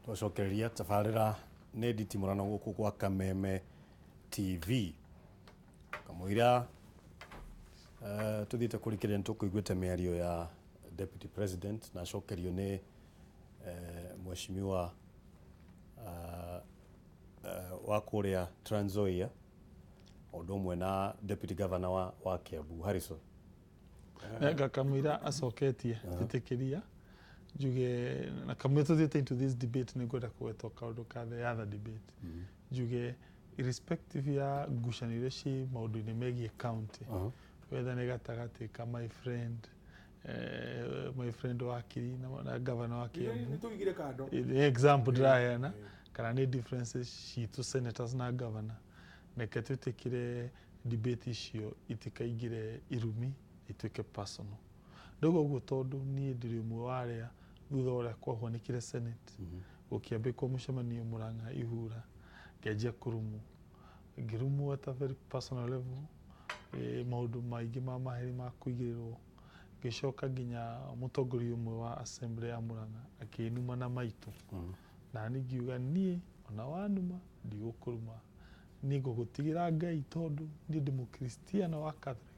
Twacokereria tabarĩra nĩ nditimũrano gũkũ gwa Kameme TV. Kamũira tũthiĩte kũrikĩrĩria nĩ tũkũiguĩte mĩario ya Deputy President na acokerio nĩ Mheshimiwa wa kũrĩa Trans Nzoia o ũndũ ũmwe na Deputy Governor wa Kiambu Harrison. Kamũira acoketie ĩtĩkĩria njuge na kamũira tũthiĩte into this debate, nĩ ngwenda kũgweta kaũndũ ka the other debate. Njuge irrespective ya ngucanio iria ciĩ maũndũ-inĩ megiĩ county, whether nĩ gatagatĩ ka my friend my friend wakiri na governor wa Kiambu. Nĩ tũigire kando. Nĩ example ndĩraheana, kana nĩ differences citũ senators na governor, reke twĩtĩkĩre debate icio itikaingĩre irumi, ituĩke personal. Ndauga ũguo tondũ niĩ ndĩrĩ ũmwe wa arĩa thutha wa ũrĩa kwahanĩkire Senate, gũkĩambĩkwo mũcemanio Murang'a Ihura, ngĩanjia kũrumwo, ngĩrumwo at a very personal level, maũndũ maingĩ ma maheri ma kũigĩrĩrwo, ngĩcoka nginya mũtongoria ũmwe wa assembly ya Murang'a akĩnuma na maitũ, na niĩ ngiuga niĩ ona wanuma ndigũkũruma, niĩ ngũgũtigĩra Ngai, tondũ niĩ ndĩ mũkristiano wa Catholic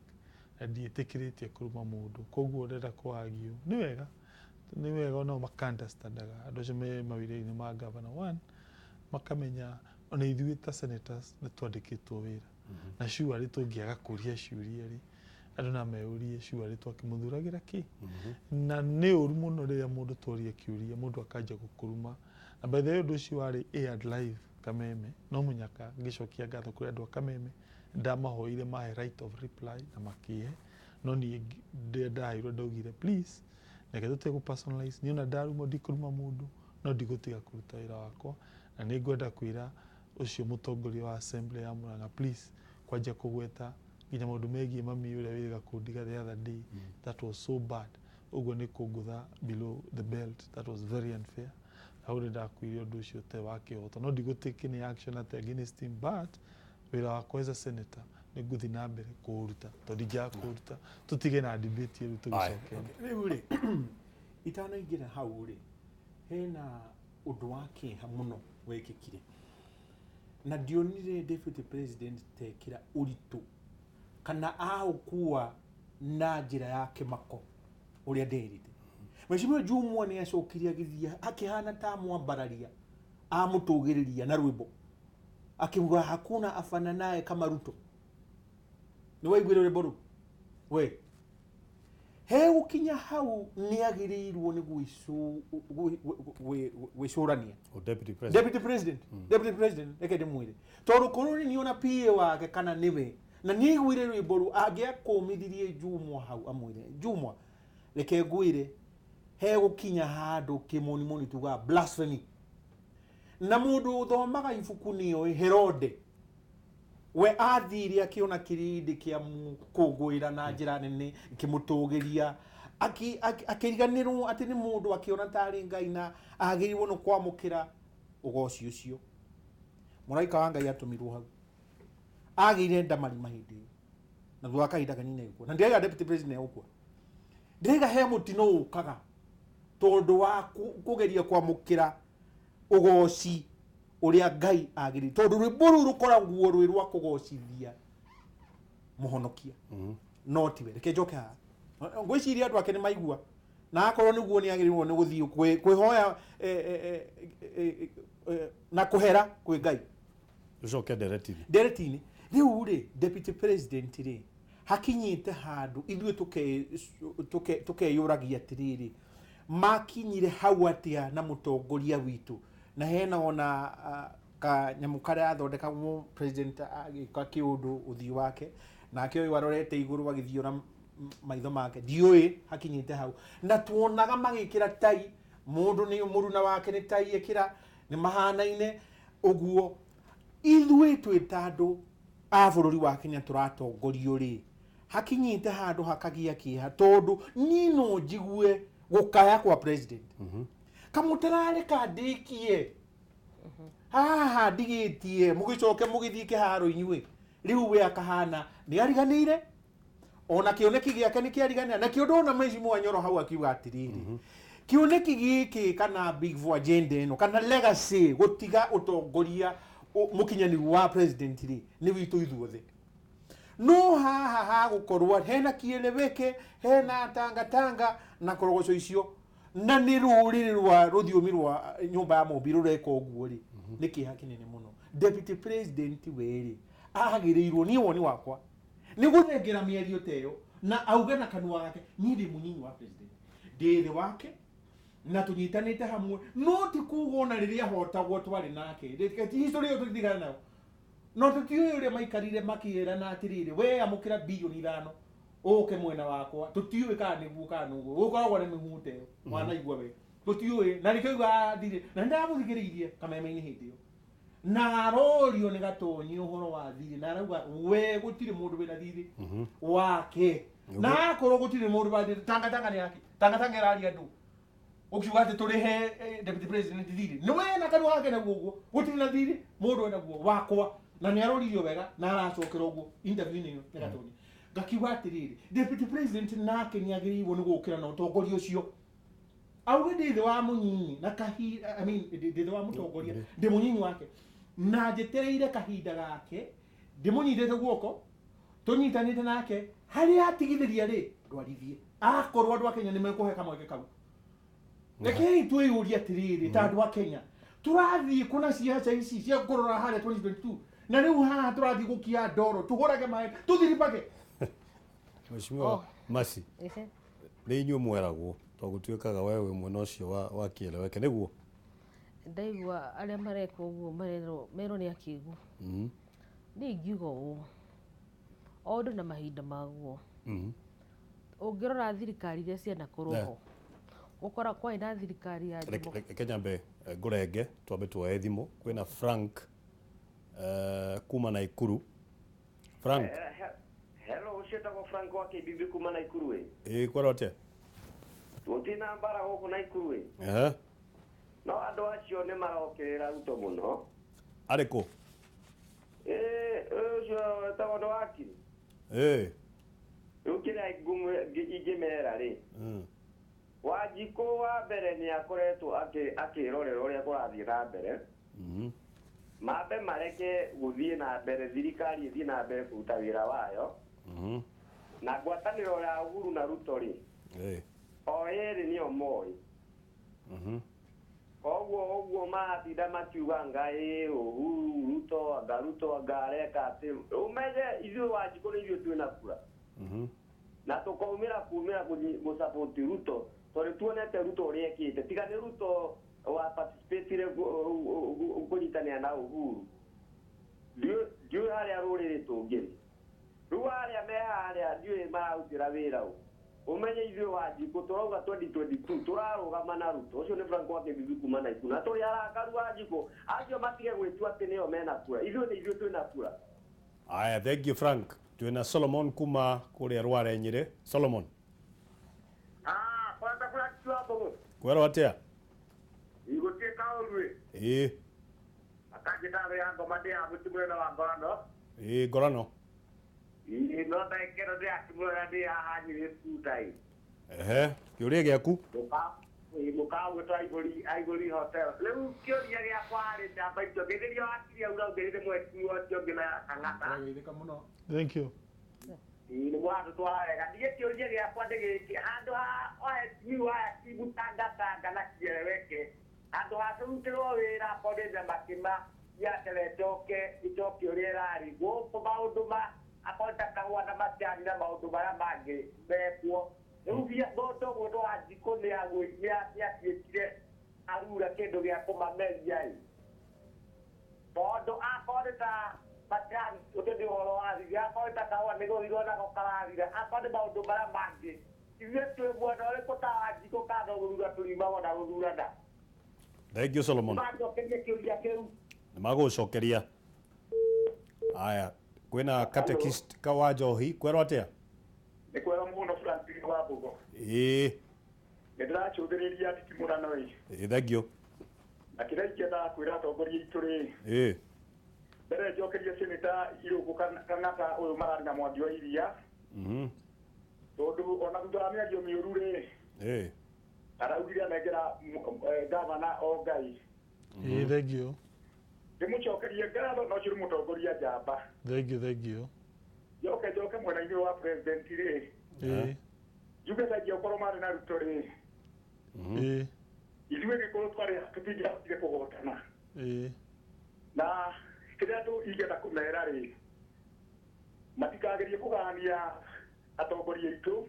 na ndiĩtĩkĩrĩtie kũruma mũndũ. Koguo ndĩrenda kũagio nĩ wega, nĩ wega onao maka-understandaga andũ acio me mawĩra-inĩ ma governor one, makamenya ona ithuĩ ta senators nĩ twandĩkĩtwo wĩra, na surely tũngĩaga kũria ciũria rĩ, andũ no meyũrie surely twakĩmũthuragĩra kĩ. Na nĩ ũru mũno rĩrĩa mũndũ tworia kĩũria, mũndũ akanjia gũkũruma. Na by the way, ũndũ ũcio warĩ aired live Kameme, no mũnyaka ngĩcokia ngatho kũrĩ andũ a Kameme, ndamahoire mahe right of reply na makĩhe, no niĩ ndaheirwo ndaugire, "Please, reke tũtige gũ personalize. Niĩ ona ndarumwo ndikũruma mũndũ, no ndigũtiga kũruta wĩra wakwa." Na nĩ ngwenda kwĩra ũcio mũtongoria wa assembly ya Murang'a, please, kwanjia kũgweta nginya maũndũ megiĩ mami ũrĩa wĩrĩga kũndiga the other day, that was so bad. Ũguo nĩ kũngũtha below the belt. That was very unfair. Hau nĩ ndakwĩire ũndũ ũcio te wa kĩhoto, no ndigũ take any action atĩ against him, but wĩra wakwa as a senator nĩ ngũthiĩ na mbere kũũruta, tondũ ndingĩaga kũũruta. Tũtige na debate rĩu, tũgĩcoke. Rĩu rĩ, itanaingĩra hau rĩ, hena ũndũ wa kĩeha mũno wekĩkire na ndionire Deputy President tekĩra ũritũ kana aũkua na njĩra ya kĩmako ũrĩa nderire. Mheshimiwa Jumwa nĩ acokire agĩthiĩ akĩhana ta mwambararia, amũtũgĩrĩria na rwĩmbo, akiuga, "Hakuna afananaye kama Ruto." Nĩ waiguire rwĩmbo rũu we? He gũkinya hau nĩ agĩrĩirwo nĩ gwĩcũrania. O Deputy President. Deputy President, Deputy President, reke ndĩmwĩre, tondũ korwo nĩ niona PA wake kana nĩwe na nĩ aiguire rwĩmbo rũu, angĩakũmithirie Jumwa hau, amwĩre, "Jumwa, reke ngwĩre, he gũkinya handũ kĩmonimoni tugaga blasphemy." Na mũndũ ũthomaga ibuku nĩoĩ Herode we athire akĩona kĩrĩndĩ kĩa kũngũĩra na njĩra nene kĩmũtũgĩria, akĩriganĩrwo atĩ nĩ mũndũ, akĩona tarĩ Ngai na agĩrĩirwo nĩ kwamũkĩra ũgoci ũcio. Mũraika wa Ngai atũmirwo hau, agĩire ndamarima hĩndĩ ĩyo, na thutha wa kahinda kanini agĩkua. Na ndĩraiga Deputy President egũkua, ndĩraiga he mũtino ũkaga tondũ wa kũgeria kwamũkĩra ũgoci ũrĩa Ngai agĩrĩire, tondũ rwĩmbo rũu rũkoragwo rwĩ rwa kũgocithia mũhonokia, no tiwe. Reke njoke haha, ngwĩciria andũ ake nĩ maigua, na akorwo nĩguo nĩ agĩrĩirwo nĩ gũthiĩ kwĩhoya na kũhera kwĩ Ngai. Ũcoke ndereti-inĩ. Ndereti-inĩ rĩu rĩ, Deputy President rĩ, hakinyĩte handũ ithuĩ tũkeyũragia atĩrĩrĩ, makinyire hau atĩa na mũtongoria witũ? Na hena ona kanyamũ karĩa athondekagwo president agĩka kĩũndũ, ũthiũ wake nake ũyũ arorete igũrũ agĩthiũra maitho make, ndiũĩ hakinyĩte hau. Na tuonaga magĩkĩra tai, mũndũ nĩ mũruna wake nĩ tai ĩkĩra, nĩ mahanaine ũguo. Ithuĩ twĩ ta andũ a bũrũri wa Kenya tũratongorio rĩ, hakinyĩte handũ hakagĩa kĩeha, tondũ niĩ no njigue gũkaya kwa president kamũtararĩka ndĩkie haha ndigĩtie, mũgĩcoke mũgĩthiĩ kĩharo inyuĩ. Rĩu we akahana nĩ ariganĩire, ona kĩoneki gĩake nĩ kĩariganĩra nakĩo. Ndona Mheshimiwa Nyoro hau akiuga atĩrĩrĩ, Kĩoneki gĩkĩ kana big four agenda ĩno kana legacy gũtiga ũtongoria mũkinyanĩru wa president rĩ nĩ witũ ithuothe. No haha hagũkorwo hena kieleweke, hena tangatanga na korogoco icio, na nĩ rũrĩrĩ rwa rũthiomi rwa nyũmba ya Mũmbi rũreka ũguo rĩ, nĩ kĩeha kĩnene mũno. Deputy president werĩ agĩrĩirwo, niĩ woni wakwa nĩ gũthengera mĩario ta ĩyo na auge na kanua gake, niĩ ndĩ mũnyinyi wa president, ndĩ thĩ wake na tũnyitanĩte hamwe, no ti kuga ona rĩrĩa ahotagwo twarĩ nake. History ĩyo tũtigana nayo, no tũtiũĩ ũrĩa maikarire makĩrana atĩrĩrĩ, we amũkĩra bilioni 5 ũke mwena wakwa, tũtiũĩ kana nĩguo kana nĩguo gũkoragwo na mĩhuto ĩyo wanaigua we, tũtiũĩ na nĩkĩo iga thirĩ. Na nĩndamũthikĩrĩirie kameme-inĩ hĩndĩ ĩyo na arorio nĩ Gatonyi ũhoro wa thirĩ, na arauga we gũtirĩ mũndũ wĩna thirĩ wake, na akorwo gũtirĩ mũndũ wa thirĩ, tangatanga nĩ yake, tangatanga ĩraria andũ ukiuga atĩ tũrĩhe deputy president thirĩ, nĩ we na kanua gake naguo ũguo gũtirĩ na thirĩ mũndũ enaguo wakwa, na nĩ aroririo wega na aracokera ũguo interview-inĩ ĩyo nĩ Gatonyi. Ngakiuga atĩrĩrĩ, deputy president nake nĩ agĩrĩirwo nĩ gũkĩra na ũtongoria ũcio, auge ndĩ thĩ wa mũnyinyi na kahinda, I mean ndĩ thĩ wa mũtongoria, ndĩ mũnyinyi wake na njetereire kahinda gake, ndĩmũnyitĩte guoko, tũnyitanĩte nake harĩa atigithĩria rĩ ndwarithie, akorwo andũ a Kenya nĩ mekũhe kamweke kau. Rekei twĩyũrie atĩrĩrĩ, ta andũ a Kenya tũrathiĩ kũna ciaca ici cia kũrora harĩa 2022, na rĩu haha tũrathiĩ gũkia ndoro tũgũrage maĩ tũthiribage. Mheshimiwa Masi, nĩ inyuĩ mweragwo tondũ gũtuĩkaga we wĩ mwena ũcio wa kieleweke nĩguo? Ndaigua arĩa mareka ũguo merwo nĩ akĩgu. Niĩ ingiuga ũũ, o ũndũ na mahinda maguo. Ũngĩrora thirikari iria cianakorwo ho, gũkora kwarĩ na thirikari ya Reke nyambe ngũrenge twambe tuoe thimũ. Kwĩna Frank kuma Naikuru. Frank. Hello, ũcio etagwo Frank wa KBB kuma Naikuru ĩ. Ĩ kwĩrwo atĩa? Gũtirĩ na mbara gũkũ Naikuru ĩ. No andũ acio nĩ marokĩrĩra Ruto mũno. Arĩkũ? Ũcio etagwo nĩ wakiri. Rĩu kĩrĩa ingĩmera rĩ, Wanjikũ wa mbere nĩ akoretwo akĩrorera ũrĩa kũrathiĩ na mbere. Mambe mareke gũthiĩ na mbere, thirikari ĩthiĩ na mbere kũruta wĩra wayo. Na ngwatanĩro ya Uhuru na Ruto rĩ, o ĩrĩ nĩo moĩ. Koguo ũguo maratinda makiuga anga Uhuru Ruto anga Ruto anga areka atĩ, ũmenye ithuĩ Wanjikũ nĩ ithuĩ twĩna kura. Na tũkaumĩra kumĩra gũsupport Ruto tondũ tuonete Ruto ũrĩa ekĩte, tiga nĩ Ruto wa participatire kũnyitanĩra na Uhuru, ndiũĩ harĩa rũrĩrĩ tũngĩrĩ. Rĩu arĩa me harĩa ndiũĩ mararutĩra wĩra ũ. Ũmenye ithuĩ Wanjikũ tũrauga 2022 tũrarũgama na Ruto. Ũcio nĩ Frank wa KBB kuma Naikuru. Na tũrĩ arakaru Wanjikũ acio matige gwĩtua atĩ nĩo mena kura, ithuĩ nĩ ithuĩ twĩna kura. Aya, thank you Frank. Twĩna Solomon kuma kũrĩa Rware Nyĩrĩ. Solomon. Kwanza Frank wa Mbogo. Kwĩrwo atĩa? Igũtiĩ kaũru ĩ. Ĩ. Akanjĩta ya ngoma ndĩ ya mũtumia wa ngorano. Ĩ ngorano. Ĩ no ndekero ndĩ akimwĩra ndĩ haha Nyĩrĩ Skuta ĩ. Ehe, kĩũria gĩaku? Mũkawa Aigũri Hotel. Rĩu kĩũria gĩakwa rĩ, ndamba itũ ngĩthĩria wakiri aura ũngĩrĩre mweki ũcio ũngĩ na Kang'ata. Ndĩrageithĩka mũno. Thank you. Nĩ mũratũtwara wega. Niĩ kĩũria gĩakwa nĩ gĩkĩ, handũ ha OSU aya timutangatanga na kieleweke, handũ ha tũrutĩrwo wĩra akorwo nĩ nyamakĩma biacara ĩcoke ĩcoke ũrĩa ĩrarĩ gũkũ, maũndũ ma akorwo ta kahũa na macani na maũndũ marĩa mangĩ mekwo. Rĩu mũndũ ũguo nĩ Wanjikũ nĩatuĩkire arura kĩndũ gĩa kũmameria ĩ, tondũ akorwo nĩ ta macani ũcio nĩ ũhoro wa thiri, akorwo nĩ ta kahũa nĩ gũthirwo nako karathira, akorwo nĩ maũndũ marĩa mangĩ, ithuĩ twĩ mwena ũrĩkũ ta Wanjikũ kana gũthura tũriumagwo na gũthurana? Thank you Solomon. Nĩmanjokerie kĩũria kĩu. Nĩ magũgũcokeria. Aya, kwĩna catechist wa Njohi, kwĩrwo atĩa? Nĩ kwega mũno Francis wa Mbogo. Ĩ. Nĩ ndĩracũthĩrĩria nditimũrano ĩ. Ĩ, thank you. Na kĩrĩa ingĩendaga kwĩra atongoria aitũ rĩ, Ĩ. mbere njokerie Senator Irũngũ Kang'ata ũyũ mararĩ na Mwangi wa Iria. Tondũ ona thutha wa mĩario mĩũru rĩ, Ĩ. Araugire anengera gavana o Ngai. Ĩĩ, thank you. Ndĩmũcokerie ngatho no ũcio nĩ mũtongoria njamba. Thank you, thank you. Njoke njoke mwena-inĩ wa president rĩ. Ĩĩ. Njuge thengia ũkorwo marĩ na Ruto rĩ. Ĩĩ. Ithuĩ Gĩkũyũ twarĩ tũtingĩahotire kũhotana. Ĩĩ. Na kĩrĩa andũ ingĩenda kũmera rĩ, matikagerie kũgania atongoria aitũ,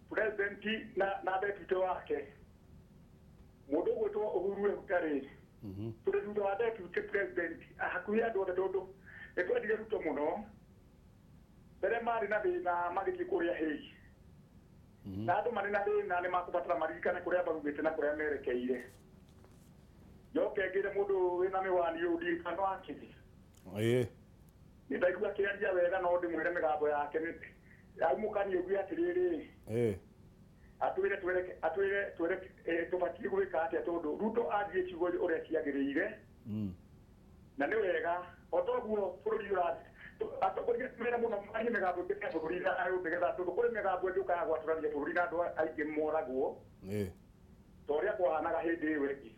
president na deputy wake. Mũndũ ũgwĩtwo Uhuru Kenyatta rĩ, tũrĩ thutha wa deputy president hakuhĩ andũ othe tondũ nĩ twendire Ruto mũno. Mbere marĩ na thĩna magĩthiĩ kũrĩa Hague. Na andũ marĩ na thĩna nĩ makũbatara maririkane kũrĩa maumĩte na kũrĩa merekeire. Njoke ngĩre mũndũ wĩna mĩwani ũyũ ndirikano akĩthi. Ĩĩ. Nĩ ndaigua akĩaria wega no ndĩmwĩre mĩgambo yake nĩ aumũkanie ũguo atĩrĩrĩ. Ĩĩ. Atwĩre atwĩre tũbatiĩ gwĩka atĩa tondũ Ruto anjie ciugo ũrĩa ciagĩrĩire. Na nĩ wega o toguo bũrũri ũrathiĩ. Atongoria mera mũno marie mĩgambo ĩngĩ ya bũrũri thayũ nĩgetha tondũ kũrĩ mĩgambo ĩngĩ ũkaga gwatũrania bũrũri na andũ aingĩ moragwo. Ĩĩ. Ta ũrĩa kwahanaga hĩndĩ ĩyo ĩngĩ.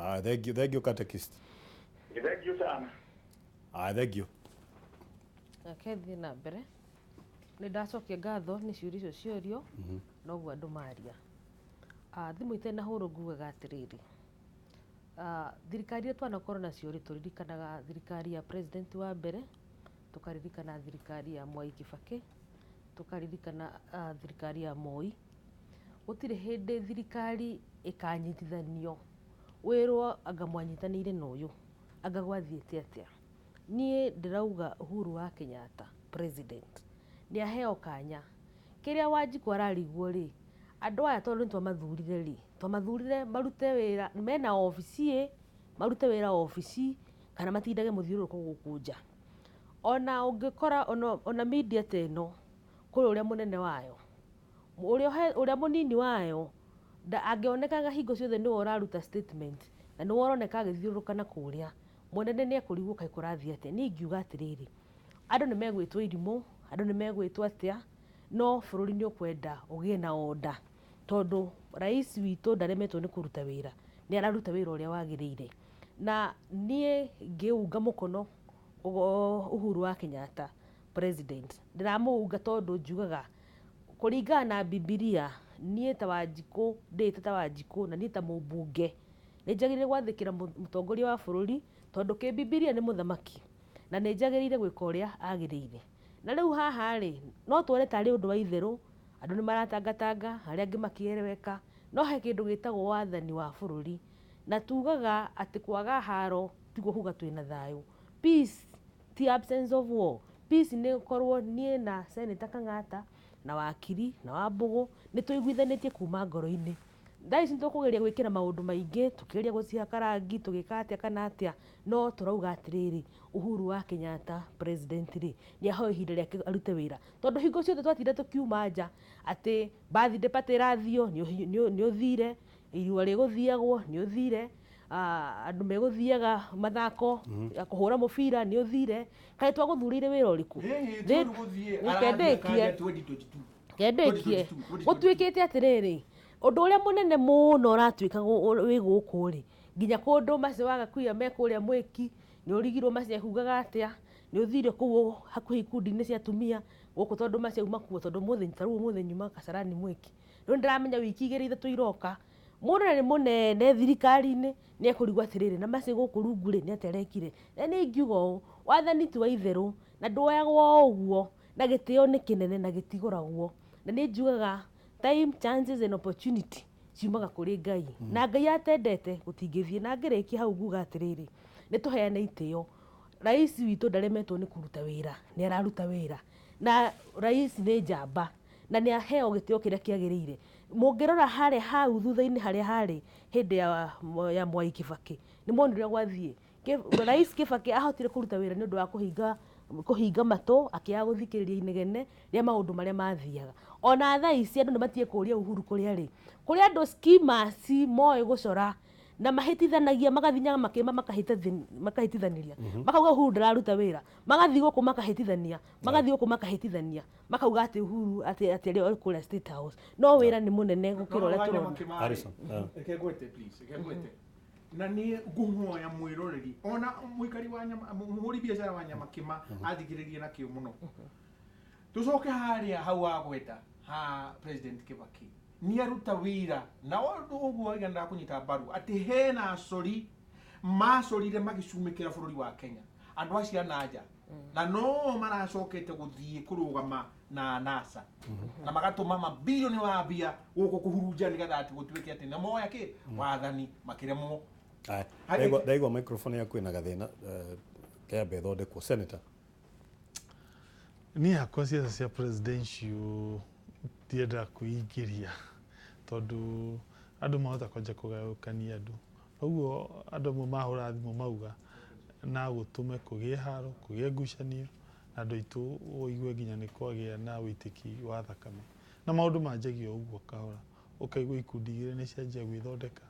Ah, thank you, thank you catechist. Thank you sana. Ah, thank you. Reke thiĩ na mbere. Nĩ ndacokia ngatho nĩ ciũria icio ciorio noguo andũ maria. Thimũ itarĩ na hũrũ ngugaga atĩrĩrĩ. Thirikari iria twanakorwo nacio rĩ, tũririkanaga thirikari ya president wa mbere, tũkaririkana thirikari ya Mwai Kibaki, tũkaririkana thirikari ya Moi. Gũtirĩ hĩndĩ thirikari ĩkanyitithanio wĩrwo anga mwanyitanĩire na ũyũ, anga gwathiĩte atĩa. Niĩ ndĩrauga Uhuru wa Kenyatta president nĩ aheo kanya. Kĩrĩa Wanjikũ ararigwo rĩ, andũ aya tondũ nĩ twamathurire rĩ, twamathurire marute wĩra mena obici ĩ, marute wĩra obici kana matindage mũthiũrũrũko gũkũ nja. Ona ũngĩkora ona media ta ĩno kũrĩ ũrĩa mũnene wayo, ũrĩa mũnini wayo angĩonekaga hingo ciothe nĩwe ũraruta statement na nĩwe ũroneka agĩthiũrũrũka na kũrĩa, mũnene nĩ ekũrigwo kaĩ kũrathiĩ atĩa. Niĩ ingiuga atĩrĩrĩ, andũ nĩ megwĩtwo irimũ, andũ nĩ megwĩtwo atĩa, no bũrũri nĩ ũkwenda ũgĩe na order tondũ rais witũ ndaremetwo nĩ kũruta wĩra, nĩ araruta wĩra ũrĩa wagĩrĩire. Na niĩ ngĩunga mũkono Uhuru wa Kenyatta president, ndĩramũunga tondũ njugaga kũringana na Bibilia, niĩ ta Wanjikũ ndĩĩte ta Wanjikũ na niĩ ta mũmbunge nĩ njagĩrĩire gwathĩkĩra mũtongoria wa bũrũri tondũ kĩbibilia nĩ mũthamaki na nĩ njagĩrĩire gwĩka ũrĩa agĩrĩire. Na rĩu haha rĩ, no tuone tarĩ ũndũ wa itherũ, andũ nĩ maratangatanga, arĩa angĩ makĩereweka, no he kĩndũ gĩtagwo wathani wa bũrũri. Na tugaga atĩ kwaga haro tiguo kuga twĩna thayũ. Peace ti absence of war. Peace nĩ gũkorwo niĩ na Senator Kang'ata na wakiri na Wambũgũ nĩ tũiguithanĩtie kuma ngoro-inĩ. Thaa ici nĩtũkũgeria gwĩkĩra maũndũ maingĩ, tũkĩgeria gũcihaka rangi, tũgĩka atĩa kana atĩa, no tũrauga atĩrĩrĩ, Uhuru wa Kenyatta president rĩ, nĩ aheo ihinda rĩake arute wĩra. Tondũ hingo ciothe twatinda tũkiuma nja atĩ birthday party ĩrathio, nĩ ũthire, irua rĩgũthiagwo, nĩ ũthire, andũ megũthiaga mathako ya kũhũra mũbira, nĩ ũthire. Kaĩ twagũthurĩire wĩra ũrĩkũ? Kendĩkie. Gũtuĩkĩte atĩrĩrĩ, ũndũ ũrĩa mũnene mũno ũratuĩka wĩ gũkũ rĩ, nginya kũndũ macio wagakuia me kũrĩa mwĩki, nĩ ũrigirwo macio ekugaga atĩa, nĩ ũthire kũu hakuhĩ ikundi-inĩ cia atumia gũkũ tondũ macio auma kuo, tondũ ũmũthĩ ta rĩu ũmũthĩ nyuma Kasarani mwĩki. Rĩu nĩndĩramenya wiki igĩrĩ ithatũ iroka, mũndũ na nĩ mũnene thirikari-inĩ nĩ ekũrigwo atĩrĩrĩ, na macio gũkũ rungu rĩ, nĩ atĩa arekire. Na niĩ ingiuga ũũ, wathani ti wa itherũ na ndwoyagwo o ũguo, na gĩtĩo nĩ kĩnene na gĩtigũragwo. Na niĩ njugaga time, chances and opportunity ciumaga kũrĩ Ngai. Na Ngai atendete gũtingĩthiĩ. Na ngĩrĩkia hau nguga atĩrĩrĩ, nĩ tũheane itĩo. Rais witũ ndaremetwo nĩ kũruta wĩra, nĩ araruta wĩra. Na rais nĩ njamba na nĩ aheo gĩtĩo kĩrĩa kĩagĩrĩire. Mũngĩrora harĩa hau thutha-inĩ harĩa harĩ hĩndĩ ya Mwai Kibaki, nĩ muonire ũrĩa gwathiĩ. Rais Kibaki ahotire kũruta wĩra nĩ ũndũ wa kũhinga matũ, akĩaga gũthikĩrĩria inegene rĩa maũndũ marĩa mathiaga. Ona thaa ici andũ nĩ matige kũria Uhuru kũrĩa rĩ, kũrĩ andũ schemers moĩ gũcora. Na mahĩtithanagia magathiĩ Nyamakĩma makahĩtithaniria. Makauga Uhuru ndararuta wĩra. Magathiĩ gũkũ makahĩtithania. Magathiĩ gũkũ makahĩtithania. Makauga atĩ Uhuru atĩ arĩ kũrĩa State House. No wĩra nĩ mũnene gũkĩra ũrĩa tũrona. Harrison. Reke ngwete please, reke ngwete. Na niĩ ngũhoya mwĩroreri ona mũikari wa nyama mũhũri biacara wa Nyamakĩma athikĩrĩrie na kĩo mũno. Tucoke harĩa hau wagweta ha President Kibaki nĩ aruta wĩra na ũndũ ũguo waiga ndakũnyita mbaru atĩ hena acori macorire magĩcumĩkĩra bũrũri wa Kenya andũ acio a nanja na no maracokete gũthiĩ kũrũgama na NASA na magatũma mabilioni wa mbia gũkũ kũhurunja nĩgetha atĩ gũtuĩke atĩ nĩ moya kĩ wathani makĩremwo. Ndaigua microphone yaku ĩna gathĩna kĩambe ĩthondekwo. Senator, niĩ hakwa ciaca cia presidential ndiendaga kwĩingĩria tondũ andũ mahota kwanja kũgayũkania andũ. Koguo andũ amwe mahũra thimũ mauga na gũtũme kũgĩe haro, kũgĩe ngucanio na andũ aitũ ũigue nginya nĩ kwagĩa na wĩitĩki wa thakame. Na maũndũ manjagia ũguo kahora, ũkaigua ikundi igĩrĩ nĩ cianjia gwĩthondeka,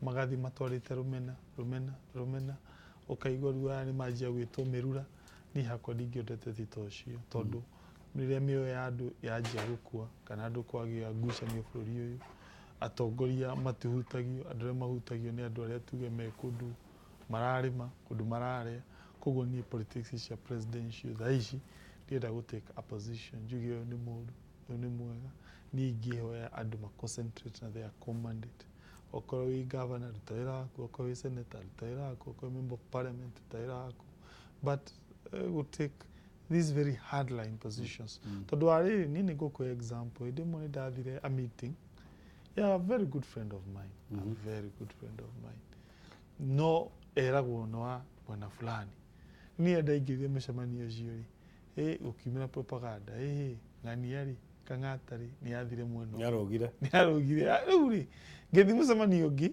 magathiĩ matwarĩte rũmena rũmena rũmena, ũkaigua rĩu aya nĩ manjia gwĩtwo mĩrura. Niĩ hakwa ndingĩenda ũteti ta ũcio tondũ rĩrĩa mĩoyo ya andũ yanjia gũkua kana andũ kwagĩa ngucanio bũrũri ũyũ, atongoria matihutagio, andũ arĩa mahutagio nĩ andũ arĩa tuge me kũndũ mararĩma, kũndũ mararĩa. Koguo niĩ politics cia presidential thaa ici ndienda gũ take a position njuge ũyũ nĩ mũũru, ũyũ nĩ mwega. Niĩ ingĩhoya andũ ma concentrate na their core mandate. Okorwo wĩ governor ruta wĩra waku, okorwo wĩ senator ruta wĩra waku, okorwo wĩ member of parliament ruta wĩra waku. But will take these very hardline positions. Tondũ wa rĩrĩ, niĩ nĩ ngũkũhe example. Hĩndĩ ĩmwe nĩ ndathire a meeting ya a very good friend of mine, a very good friend of mine, no eragwo nĩ wa mwena fulani. Niĩ ndaingĩrire mũcemanio ũcio rĩ, gũkiumĩra propaganda, ng'ania rĩ, Kang'ata rĩ, nĩ athire mwena nĩ arũgire. Rĩu rĩ, ngĩthiĩ mũcemanio ũngĩ.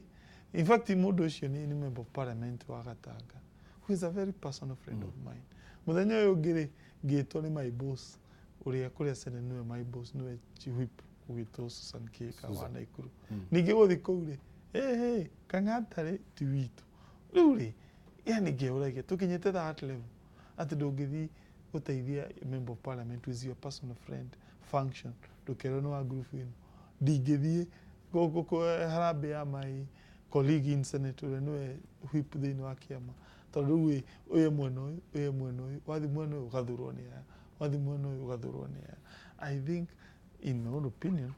In fact, mũndũ ũcio nĩ member of parliament wa Gatanga, who is a very personal friend of mine. Mũthenya ũyũ ũngĩ rĩ, ngĩtwo nĩ my boss, ũrĩa kũrĩa Senate nĩwe my boss, nĩwe chief whip ũgĩtwo Susan Kĩka wa Naikuru. Ningĩ gũthiĩ kũu rĩ, Kang'ata rĩ ti witũ. Rĩu rĩ, yani ngĩũragia tũkinyĩte that level atĩ ndũngĩthiĩ gũteithia member of parliament who is your personal friend function, ndũkerwo nĩ wa group ĩno. Ndingĩthiĩ harambee ya my colleague in Senate ũrĩa nĩwe whip thĩinĩ wa kĩama, tondũ rĩu ũyũ mwena ũyũ, ũyũ mwena ũyũ, wathiĩ mwena ũyũ ũgathurwo nĩ aya, wathiĩ mwena ũyũ ũgathurwo nĩ aya. I think in my own opinion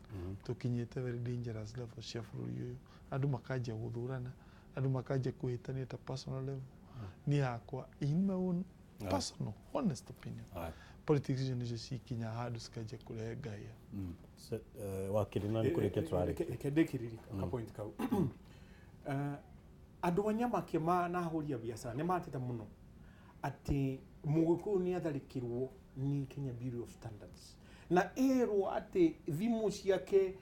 tũkinyĩte very dangerous level cia bũrũri ũyũ. Andũ makanjia gũthurana, andũ makanjia kũhĩtania ta personal level. Niĩ hakwa in my own personal honest opinion, politics icio nĩcio cikinya handũ cikanjia kũrehe ngahĩha. Wakiri na nĩ kũrĩkia tũrarĩkia. Reke ndĩkĩrĩrie ka point kau. Andũ a Nyamakĩma na ahũri a biacara nĩ mateta mũno atĩ Mũgĩkũyũ nĩ atharĩkĩrwo nĩ Kenya Bureau of Standards na erwo atĩ thimũ ciake,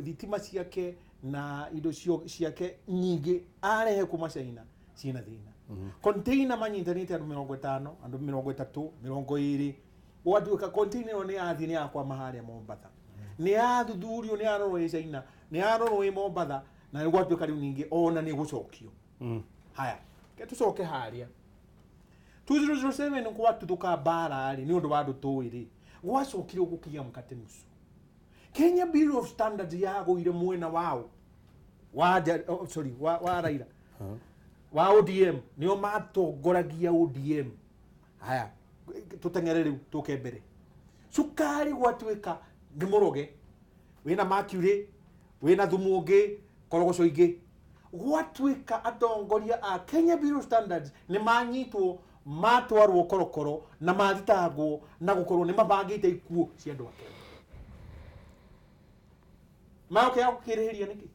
thitima ciake na indo ciake nyingĩ arehe kuma China ciĩna thĩna. Container manyitanĩte andũ 50, andũ 30, 20, gwatuĩka container ĩyo nĩ yathiĩ nĩ yakwama harĩa Mombatha, nĩ yathuthurio, nĩ yarorwo ĩ China, nĩ yarorwo ĩ Mombatha, na gwatuĩka rĩu ningĩ ona nĩ gũcokio. Haya, ke tũcoke harĩa 2007 gwatuthũka mbara rĩ, nĩ ũndũ wa andũ tũĩ rĩ, gwacokire gũkĩgĩa mũkate nusu. Kenya Bureau of Standards yagũire mwena wao wa wa Raila wa ODM, nĩo matongoragia ODM. Haya, tũteng'ere rĩu tũke mbere. Cukari gwatuĩka nĩ mũroge, wĩna mercury, wĩna thumu ũngĩ, korogoco ingĩ. Gwatuĩka atongoria a Kenya Bureau of Standards nĩ manyitwo, matwarwo korokoro na mathitangwo na gũkorwo nĩ mabangĩte ikuũ cia andũ a Kenya. Maoke gũkĩrĩhĩria nĩkĩ?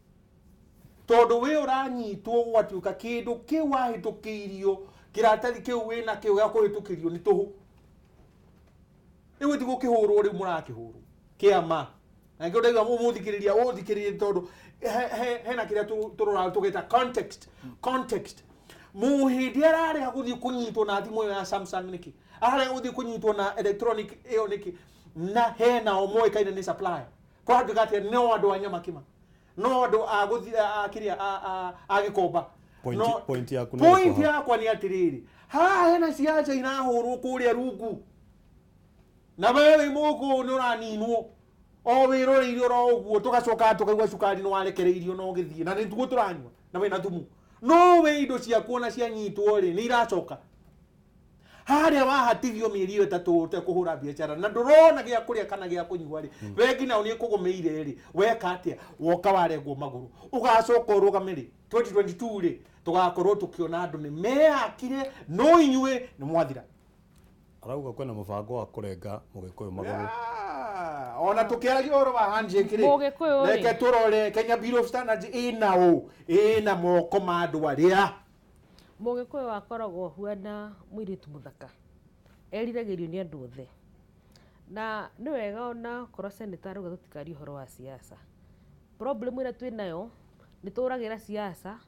Tondũ we ũranyitwo gwatuĩka kĩndũ kĩu wahĩtũkĩirio, kĩratathi kĩu wĩna kĩu gĩa kũhĩtũkĩrio nĩ tũhũ. Rĩu ti gũkĩhũrwo rĩu mũrakĩhũrwo kĩama. Na nĩkĩo ndaigua mũthikĩrĩria ũthikĩrĩrie tondũ hena kĩrĩa tũroraga tũgeta context. Context. Mũhĩndĩ ararega gũthiĩ kũnyitwo na thimũ ĩyo ya Samsung nĩkĩ? Ararega gũthiĩ kũnyitwo na electronic ĩyo nĩkĩ? Na hena o moĩkaine nĩ supplier. Kwatuĩka atĩ no andũ a Nyamakĩma. No andũ a gũthiĩ a kĩrĩa a Gĩkomba. Point yaku point yakwa nĩ atĩrĩrĩ, haha hena ciaca irahũrwo kũrĩa rungu na wewe wĩ mũkũyũ nĩ ũraninwo o wĩroreire oro ũguo, tũgacoka tũkaigua cukari nĩ warekereirio na ũgĩthiĩ na nĩguo tũranyua na wĩna thumu. No we indo ciaku ona cianyitwo rĩ nĩ iracoka harĩa wahatithio mĩeri ĩyo ĩtatũ ũtekũhũra biacara na ndũrona gĩa kũrĩa kana gĩa kũnyua rĩ, we nginya nĩ ĩkũgũmĩire rĩ, weka atĩa? Woka warengwo magũrũ, ũgacoka ũrũgame rĩ 2022 rĩ, tũgakorwo tũkĩona andũ nĩ meyakire no inyuĩ nĩ mwathira. Arauga kwĩna mũbango wa kũrenga mũgĩkũyũ magũrũ. Ona tũkĩaragia ũhoro wa handshake rĩ, reke tũrore Kenya Bureau of Standards ĩna ũ, ĩna moko ma andũ arĩa. Mũgĩkũyũ akoragwo huana mũirĩtu mũthaka, eriragĩrio nĩ andũ othe, na nĩ wega ona korwo senator arauga tũtikarie ũhoro wa siasa. Problem ĩrĩa twĩ nayo nĩ tũragĩra siasa,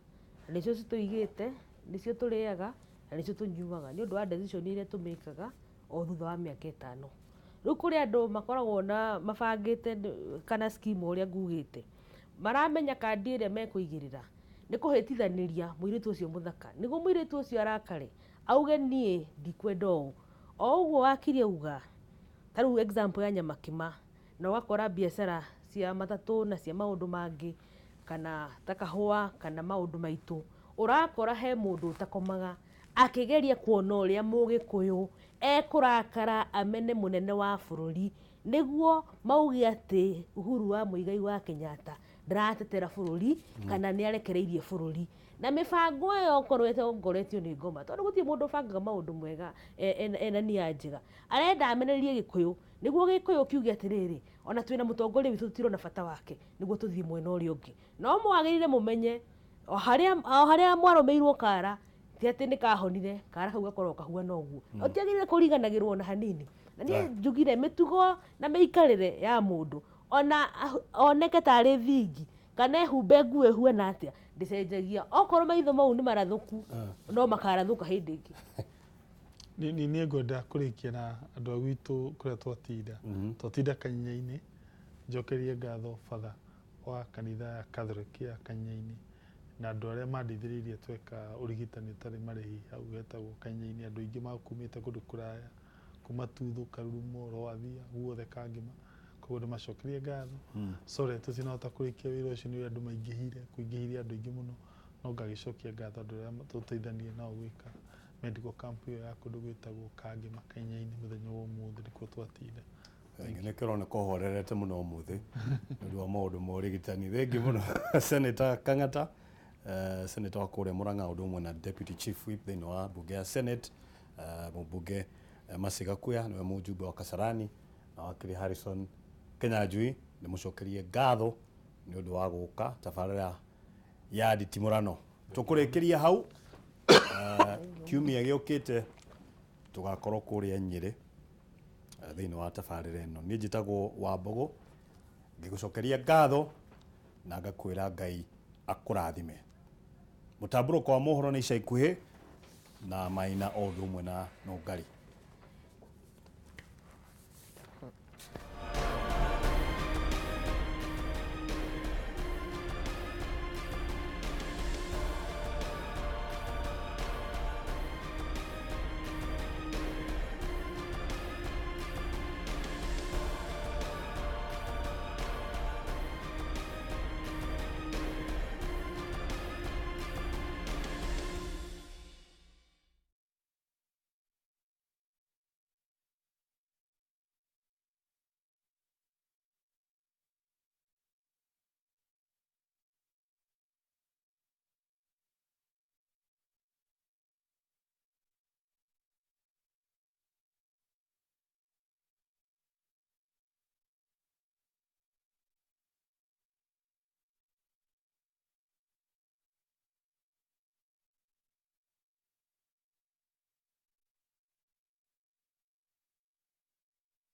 na nĩcio citũigĩte, nĩcio tũrĩaga na nĩcio tũnyuaga nĩ ũndũ wa decision iria tũmĩkaga o thutha wa mĩaka 5. Rĩu kũrĩ andũ makoragwo na mabangĩte kana scheme ũrĩa ngugĩte, maramenya kandi ĩrĩa mekũigĩrĩra nĩ kũhĩtithanĩria mũirĩtu ũcio mũthaka, nĩguo mũirĩtu ũcio arakare auge niĩ ndikwenda ũũ. O ũguo wakiri auga, ta rĩu example ya Nyamakima, na ũgakora biacara cia matatũ na cia maũndũ mangĩ kana ta kahũa kana maũndũ maitũ, ũrakora he mũndũ ũtakomaga akĩgeria kuona ũrĩa mũgĩkũyũ ekũrakara amene mũnene wa bũrũri nĩguo mauge atĩ Uhuru wa Muigai wa Kenyatta ndaratetera bũrũri kana nĩ arekereirie bũrũri. Na mĩbango ĩyo okorwo ĩtongoretio nĩ ngoma, tondũ gũtirĩ mũndũ ũbangaga maũndũ mwega ena nia njega, arenda amenererie Gĩkũyũ nĩguo Gĩkũyũ kiuge atĩrĩrĩ, ona twĩna mũtongoria witũ tũtirona bata wake, nĩguo tũthiĩ mwena ũrĩa ũngĩ. No mwagĩrĩire mũmenye o harĩa mwarũmĩirwo kara ti atĩ nĩ kahonire, kara kau gakoragwo kahuana ũguo, ũtiagĩrĩire kũriganagĩrwo na hanini. Na niĩ njugire mĩtugo na mĩikarĩre ya mũndũ ona oneke tarĩ thingi kana ehumbe nguo ĩhuana atĩa ndĩcenjagia, okorwo maitho mau nĩ marathũku no makarathũka hĩndĩ ĩngĩ. Niĩ ngwenda kũrĩkia na andũ a gwitũ kũrĩa twatinda twatinda Kanyinyainĩ, njokerie ngatho batha wa kanitha ya Catholic ya Kanyinyainĩ na andũ arĩa mandeithĩrĩirie tweka ũrigitani ũtarĩ marĩhi hau hetagwo Kanyinyainĩ. Andũ aingĩ makumĩte kũndũ kũraya, kuma Tuthu, Karurumo, Rwathia, guothe Kangĩma, koguo ndĩmacokerie ngatho. Sorry tũtinahota kũrĩkia wĩra ũcio nĩ ũrĩa andũ maingĩhire, kũingĩhire andũ aingĩ mũno, no ngagĩcokia ngatho andũ arĩa tũteithanirie nao gwĩka medical camp ĩyo ya kũndũ gwĩtagwo Kangĩma Kanyinyainĩ mũthenya wa ũmũthĩ nĩkuo twatinda. Nĩ kĩroneka ũhorerete mũno ũmũthĩ nĩ ũndũ wa maũndũ ma ũrigitani. Thengiũ mũno Senator Kang'ata, Senator wa kũrĩa Murang'a, ũndũ ũmwe na Deputy Chief Whip thĩinĩ wa mbunge ya Senate, mũmbunge Mercy Gakuya nĩwe mũjumbe wa Kasarani, na wakiri Harrison Kinyanjui, ndĩmũcokerie ngatho nĩ ũndũ wa gũka tabarĩra ya nditimũrano. Tũkũrĩkĩria hau, kiumia gĩũkĩte tũgakorwo kũrĩa Nyĩrĩ thĩinĩ wa tabarĩra ĩno. Niĩ njĩtagwo Wambũgũ, ngĩgũcokeria ngatho na ngakwĩra Ngai akũrathime. Mũtambũrũko wa mohoro nĩ ica ikuhĩ na Maina o ũndũ ũmwe na Nũngari.